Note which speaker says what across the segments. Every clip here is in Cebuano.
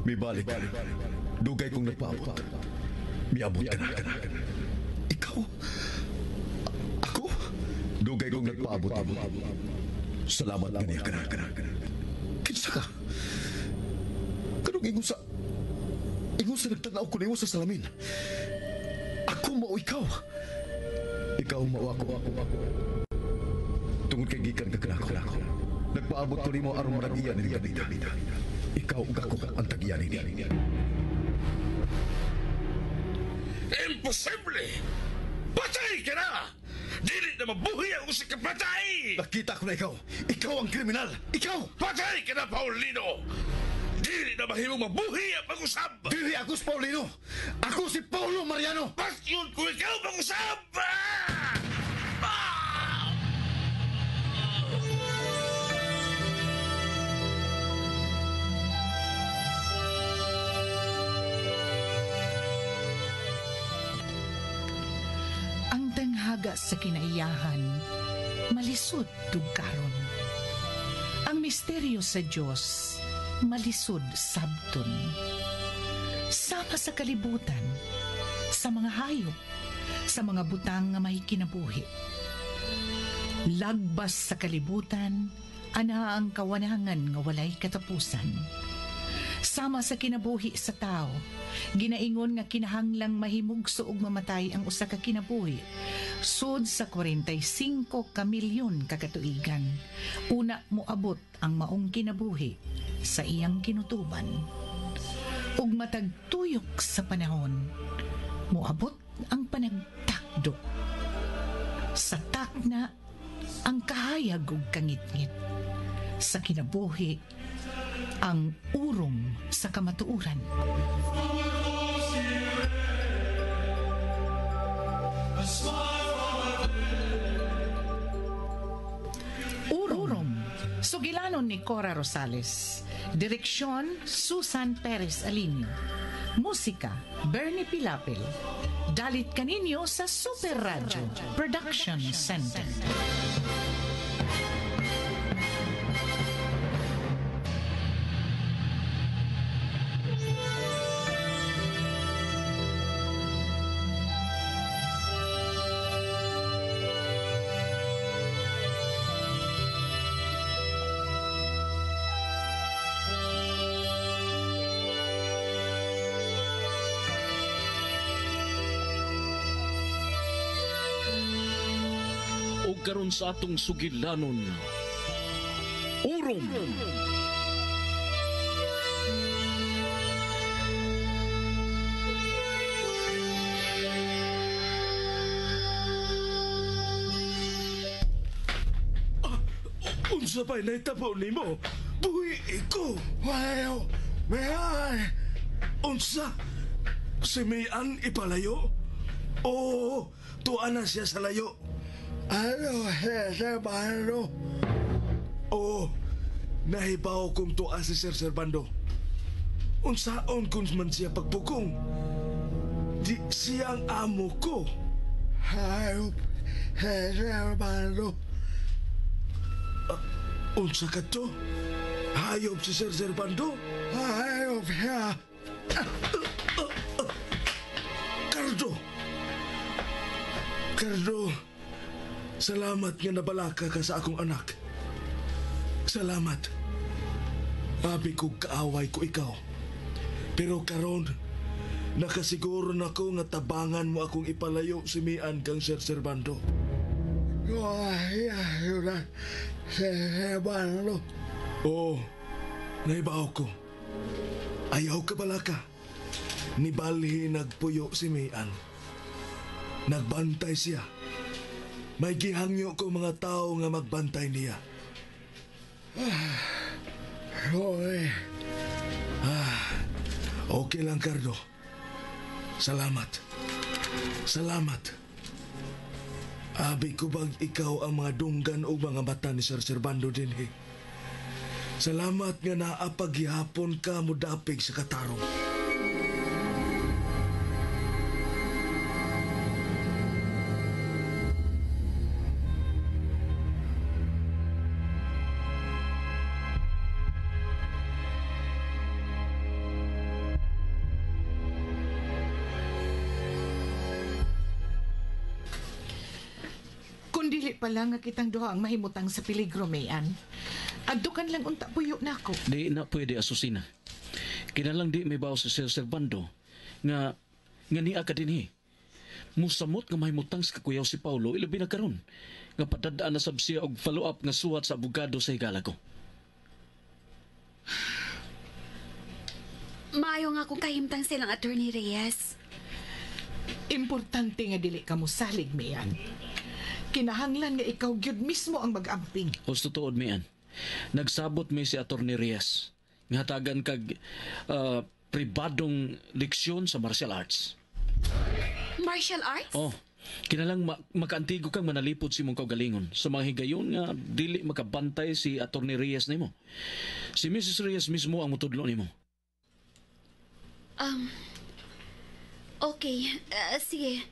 Speaker 1: Mibalik. Dugay kong nagpaabot. Miabot ka na. Ikaw? Ako? Dugay kong nagpaabot. Salamat kaniya ka na. Kinsa ka? Kanong ingon sa... Ingon sa nagtanaw ko nimo sa salamin. Ako mao ikaw. Ikaw mao ako. Tungod kay gikan ka kanako. Nagpaabot ko nimo aron manag-iya ni Gabita. Ikaw ug ako ang tag-iya nini.
Speaker 2: Imposible! Patay ka na! Dili na mabuhi ang usa ka patay!
Speaker 1: Nakita ko na ikaw. Ikaw ang kriminal. Ikaw!
Speaker 2: Patay ka na, Paulino! Dili na mahimong mabuhi ang pag-usab!
Speaker 1: Dili ako si Paulino. Ako si Paulo Mariano.
Speaker 2: Pasyon ko ikaw pag-usab! Ah! Ah!
Speaker 3: Ang tanghaga sa kinaiyahan, malisod tugkaron. Ang misteryo sa Dios, malisod sabton. Sama sa kalibutan, sa mga hayop, sa mga butang nga may kinabuhi. Lagbas sa kalibutan, ana ang kawanangan nga walay katapusan. Sama sa kinabuhi sa tao, ginaingon nga kinahanglang mahimugso og mamatay ang usa ka kinabuhi. Sud sa 45 ka milyon ka katuigan, una moabot ang maong kinabuhi sa iyang kinutuban. Ug matag tuyok sa panahon, moabot ang panagtakdo. Sa takna, ang kahayag ug kangitngit. Sa kinabuhi, ang urong sa kamatuoran. Urong. Sugilanon ni Cora Rosales. Direksyon, Susan Perez Alinio. Musika, Bernie Pilapil. Dalit kaninyo sa Super Radio Production Center.
Speaker 2: O karon sa atong sugilanon, Urom! Unsa pa'y nahitabo nimo? Buhi ko!
Speaker 4: Wayo, may
Speaker 2: Unsa? Si Mayan ipalayo? Oo, tuwa na siya sa layo.
Speaker 4: Ano Servando?
Speaker 2: Oo, nahibaw kong tuwa si Sir Servando. Unsaon kung man siya pagpukong? Di siya ang amo ko.
Speaker 4: Hayop, Servando.
Speaker 2: Unsa ka to? Hayop si Sir Servando?
Speaker 4: Hayop siya.
Speaker 2: Cardo! Cardo! Salamat nga nabalaka ka sa akong anak. Salamat. Abi ko kaaway ko ikaw. Pero karon, nakasiguro na ko nga tabangan mo akong ipalayo si Mian kang Sir Servando.
Speaker 4: Servando.
Speaker 2: Oo, naibaw ko. Ayaw ka balaka. Nibalhi nagpuyo si Mian. Nagbantay siya. May gihangyo ko mga tao nga magbantay niya.
Speaker 4: Sorry.
Speaker 2: Okay lang, Cardo. Salamat. Salamat. Abi ko bang ikaw ang mga dunggan o mga mata ni Sir Servando dinhi. Salamat nga naapaghihapon ka mo dapig sa katarong.
Speaker 3: Dili pa lang nga kitang duha ang mahimutang sa peligro, Mayan. Adto kan lang unta puyo na ako.
Speaker 5: Di na pwede, Asusina. Kinalang di may bawo si Sir Servando nga nga niya ka dinhi. Musamot nga mahimutang sa kakuyaw si Paulo ilabi na karon nga padadaan na sab siya og follow up nga suwat sa abogado sa higala ko.
Speaker 6: Maayo nga kung kahimtang silang Attorney Reyes.
Speaker 3: Importante nga dili ka mosalig, Mayan. Kinahanglan nga ikaw gyud mismo ang mag-amping.
Speaker 5: Husto tuod, Mian. Nagsabot mi si Attorney Reyes nga hatagan kag pribadong leksyon sa martial arts.
Speaker 6: Martial arts?
Speaker 5: Oh, kinalang makaantigo kang manalipod si imong kaugalingon sa mga higayon nga dili makabantay si Attorney Reyes nimo. Si Mrs. Reyes mismo ang mutudlo nimo.
Speaker 6: Okay, sige.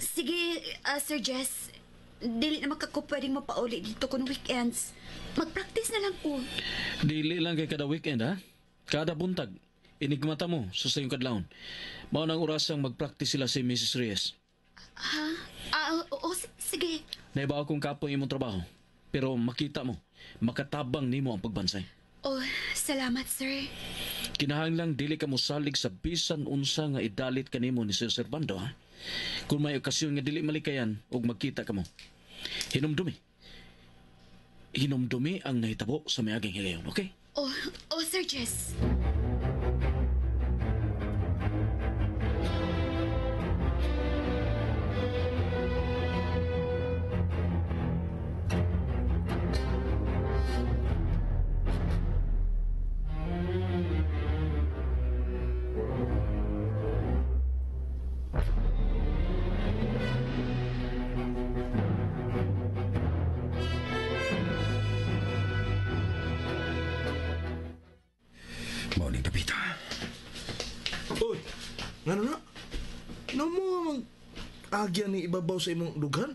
Speaker 6: Sige, Sir Jess. Dili na ko pwedeng mapauli dito kung weekends. Mag-practice na lang ko.
Speaker 5: Dili lang kay kada weekend ha. Kada buntag, enigmata mo sa sayong kadlawon. Mao nang orasang mag-practice sila si Mrs. Reyes.
Speaker 6: Ha? Ah, oo, sige.
Speaker 5: Naibaw akong kapoy imong trabaho. Pero makita mo, makatabang nimo ang pagbansay.
Speaker 6: Oh, salamat, sir.
Speaker 5: Kinahanglang dili ka mosalig sa bisan unsa nga idalit kanimo ni Sir Servando, ha? Kung may okasyon nga dili malikayan ug magkita kamo. Hinumdumi. Hinumdumi ang nahitabo sa miaging higayon, okay?
Speaker 6: Oh, oh, Sir Jess.
Speaker 1: Mao ning dapita.
Speaker 2: Uy, ngano na? Namo mang agya ni ibabaw sa imong dughan?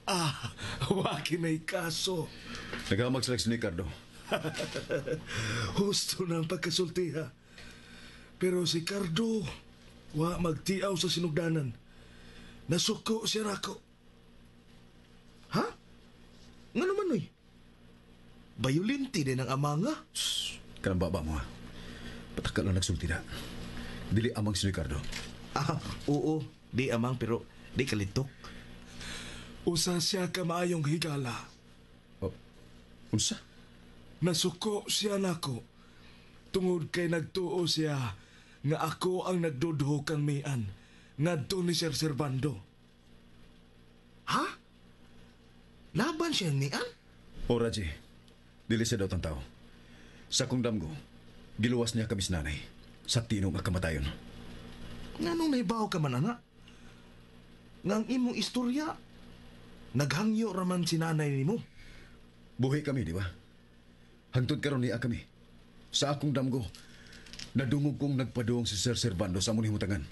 Speaker 2: Ah, waki na kaso.
Speaker 1: Naghamag sila si Ricardo.
Speaker 2: Husto na ang pagkasulti ha. Pero si Cardo, wa magtiaw sa sinugdanan. Nasuko siya nako. Ha? Ngano man oy? Bayulinti din ang ama nga.
Speaker 1: Kanang baba mo ha. Pataka lang nagsulti na. Dili amang si Ricardo.
Speaker 2: Ah, oo. Di amang pero di kalitok. Usa siya ka maayong higala.
Speaker 1: Oh, unsa?
Speaker 2: Nasuko siya nako. Tungod kay nagtuo siya nga ako ang nagdudho kang mian ngadto ni Sir Servando. Ha? Laban siya nian?
Speaker 1: O Raji, dili siya daw tao. Sa kong damgo, giluwas niya kami sa nanay. Sa tinong nga kamatayon.
Speaker 2: Nganong nahibaw ka man, anak? Nga ang imong istorya, naghangyo raman si nanay nimo.
Speaker 1: Buhi kami, di ba? Hangtod karon niya kami. Sa akong damgo, nadungog kong nagpaduong si Sir Servando sa among himutangan.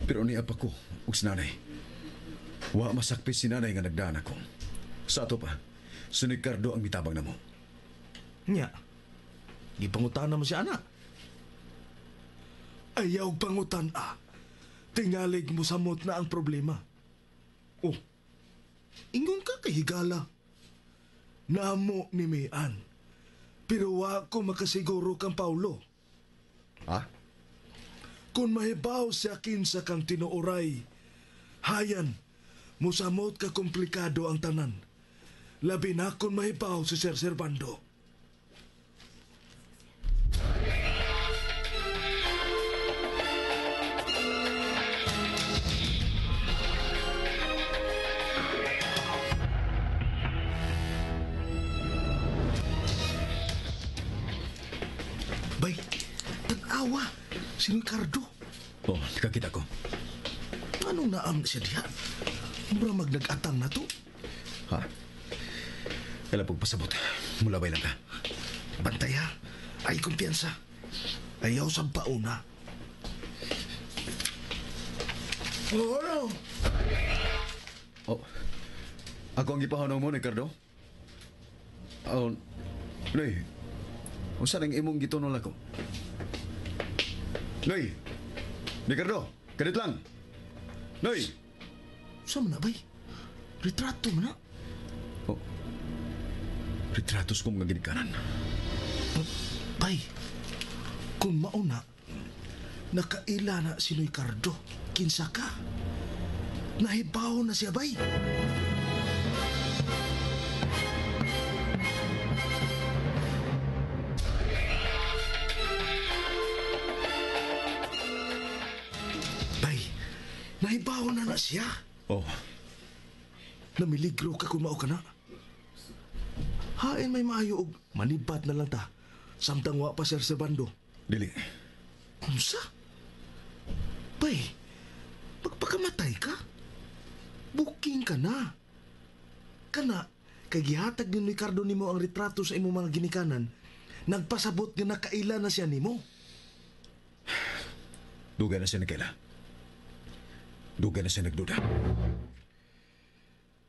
Speaker 1: Pero niya pa ko ug si nanay. Wa masakpi si nanay nga nagdaan ako. Sa ato pa, si Ricardo ang mitabang namo.
Speaker 2: Nya, gipangutan na mo si anak. Ayaw pangutan ah. Tingalig mo samot na ang problema. Oh, ingon ka kay higala. Namo ni Mian. Pero wa ko makasiguro kang Paulo.
Speaker 1: Ha?
Speaker 2: Kung mahibaw siya kinsa kang tinuoray, hayan, musamot ka komplikado ang tanan. Labi na kung mahibaw si Sir Servando. Bay, tag-awa, si Ricardo.
Speaker 1: Oh, nakakita ko.
Speaker 2: Anong naam siya diha? Mura magnag-atang na to.
Speaker 1: Ha? Kailan pagpasabot? Mulabay lang ka.
Speaker 2: Bantay ha. Ay kumpiyansa. Ayaw sa pauna. Oh, no.
Speaker 1: Oh, ako ang gipahanaw mo, Ricardo? Oh, Noy, unsa nang imong gitunol ako? Noy! Ricardo, kadit lang! Noy!
Speaker 2: Sa man na, bay? Retrato man na?
Speaker 1: Oh. Retratos ko mga ginikanan.
Speaker 2: Bay, kung mauna, nakaila na si Ricardo. Kinsa ka? Nahibaw na siya, bay. Bay, nahibaw na na siya.
Speaker 1: Oh.
Speaker 2: Namiligro ka kung mao ka na. Hain may maayo og manibat na lang ta. Samtang wa pa Sir Servando.
Speaker 1: Dili.
Speaker 2: Unsa? Bay, pagpakamatay ka? Booking ka na. Kana, kay gihatag ni Ricardo nimo ang retrato sa imong mga ginikanan, nagpasabot nga nakaila na siya nimo.
Speaker 1: Dugay na siya nagkaila. Dugay na siya nagduda.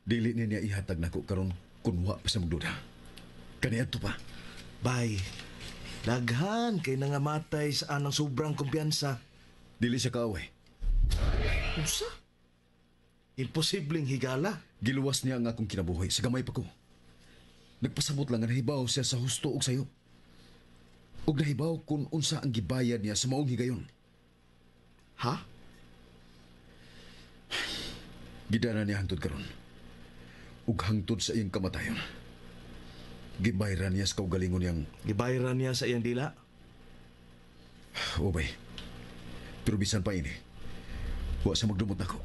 Speaker 1: Dili niya ihatag nako karon kun wa pa siya magduda. Kaniadto pa.
Speaker 2: Bay, daghan kay nangamatay sa anang sobrang kumpiyansa.
Speaker 1: Dili siya kaaway.
Speaker 2: Unsa? Imposibleng higala.
Speaker 1: Giluwas niya ang akong kinabuhi sa gamay pa ko. Nagpasabot lang nga nahibaw siya sa husto og sayo. Og nahibaw kung unsa ang gibayad niya sa maong higayon.
Speaker 2: Ha?
Speaker 1: Gidana niya hangtod karon. Ug hangtod sa iyang kamatayon. Gibayran niya sa kaugalingon niyang...
Speaker 2: Gibayran niya sa iyang dila?
Speaker 1: Obay. Pero bisan pa ini, wa siya magdumot nako.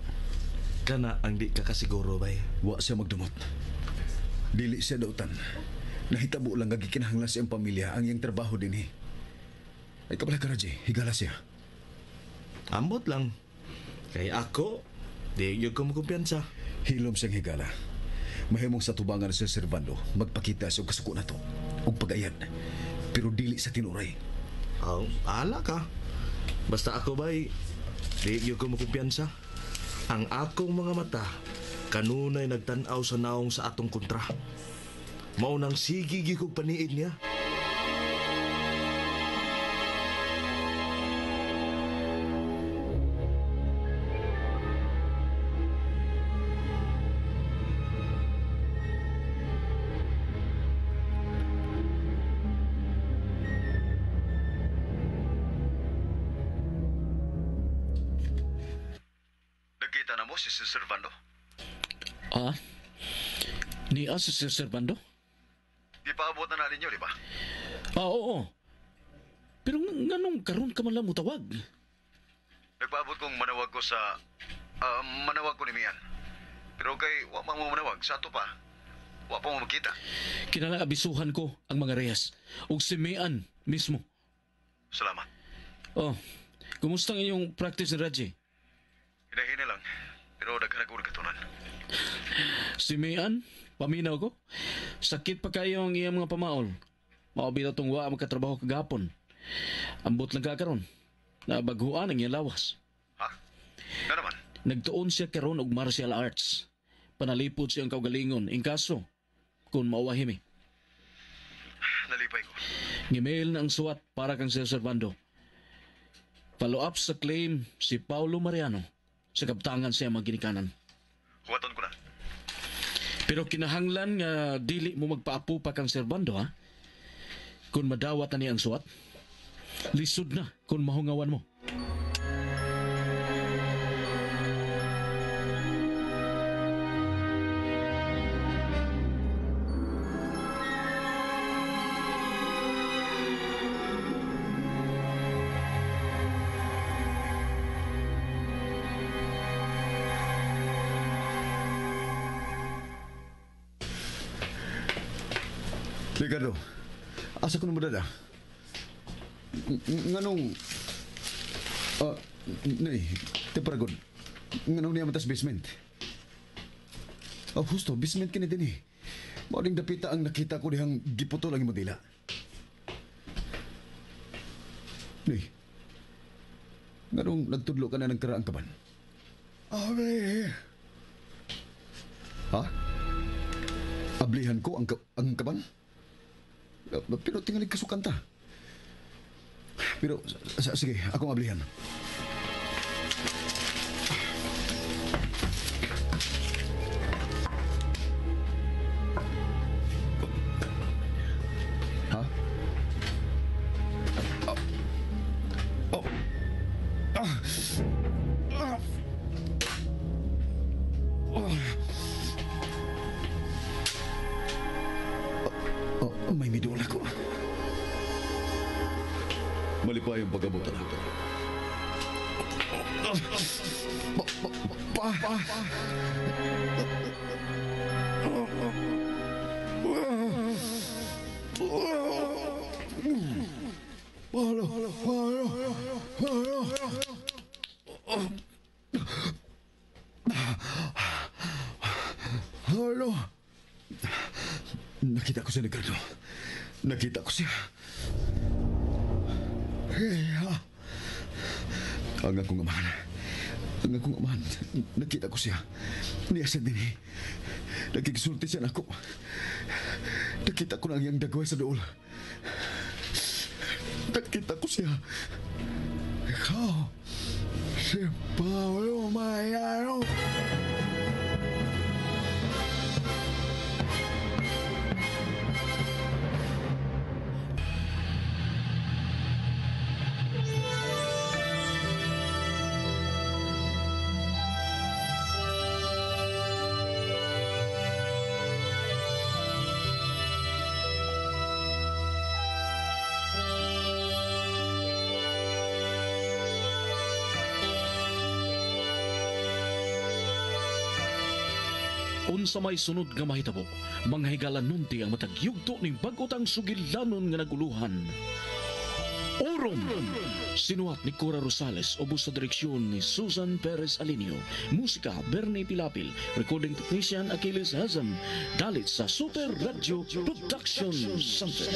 Speaker 2: Kana ang di ka kasiguro, bay.
Speaker 1: Wa siya magdumot. Dili siya dautan. Nahitabo lang nga gikinahanglan sa iyang pamilya ang iyang trabaho dinhi. Ay kabala ka, Raji. Higala siya.
Speaker 2: Ambot lang. Kay ako, di yun ko makumpiyansa.
Speaker 1: Hilom siyang higala. Mahimong sa tubangan sa Servando, magpakita siya og kasuko na to, og pag-ayad. Pero dili sa tinuray.
Speaker 2: Oh, ala ka. Basta ako, bay, di yun ko makumpiyansa. Ang akong mga mata, kanunay nagtan-aw sa naong sa atong kontra. Maunang sige kog paniid niya.
Speaker 1: Nakita na mo si Sir Servando?
Speaker 5: Ah? Niya si Sir Servando?
Speaker 1: Ipaabot na na ninyo, di ba?
Speaker 5: Ah, oo. Pero nganong karon ka man lang mutawag?
Speaker 1: Nagpaabot kong manawag ko sa... manawag ko ni Mian. Pero kay wa pa mo manawag, sa ato pa. Wa pa mo makita.
Speaker 5: Kinahanglan abisuhan ko ang mga Reyes. Ug si Mian mismo.
Speaker 1: Salamat.
Speaker 5: Oh, kumusta ang inyong practice ni Raji?
Speaker 1: Hinahina lang. Pero daghan ako nagkatunan.
Speaker 5: Si Mian, paminaw ko. Sakit pa kayo ang iyang mga pamaol. Mao bitaw tong wa makatrabaho kagapon. Ambot lang ka karon. Nabaghuan ang iyang lawas.
Speaker 1: Ha? Nga naman?
Speaker 5: Nagtuon siya karon og martial arts. Panalipod siyang kaugalingon. Inkaso, kung mauwahimi.
Speaker 1: Nalipay ko.
Speaker 5: Ngemail na ang suwat para kang Sir Servando. Follow up sa claim si Paulo Mariano sa kaptangan siya mga ginikanan.
Speaker 1: Huwaton ko na.
Speaker 5: Pero kinahanglan nga dili mo magpaapo pa kang Servando, ha? Kung madawat na niya ang suwat, lisod na kung mahungawan mo.
Speaker 1: Ricardo, asa ko na madala? Nganong... Nay, teparagod. Nganong niya matas basement? Oh, husto, basement kini din eh. Mauling dapita ang nakita ko dihang giputol ang imong dila. Nay, nganong nagtudlo ka na ng karaang kaban?
Speaker 4: Abi.
Speaker 1: Ha? Ablihan ko ang kaban? Pero tingali kasukan ta. Pero, sige, akong ablihan. Oh, may miduol ako. Malipayong pag-abot, anak. Pa, pa, pa, pa. Paolo, Paolo, Paolo. Paolo. Nakita ko si Ricardo. Nakita ko siya. Kaya, ang akong amahan. Ang akong amahan. Nakita ko siya. Niya siya din eh. Nagkiksulti siya nako. Nakita ko na ang iyang dagway sa dool. Nakita ko siya. Ikaw, si Paolo Mariano.
Speaker 5: Unsa may sunod nga mahitabo, mga higala nunti ang matag yugto ning bag-o tang sugilanon nga naguluhan. Orom! Sinuhat ni Cora Rosales, ubos sa direksyon ni Susan Perez Alinio. Musika, Bernie Pilapil. Recording technician, Achilles Hazam. Dalit sa Super Radio Production Center.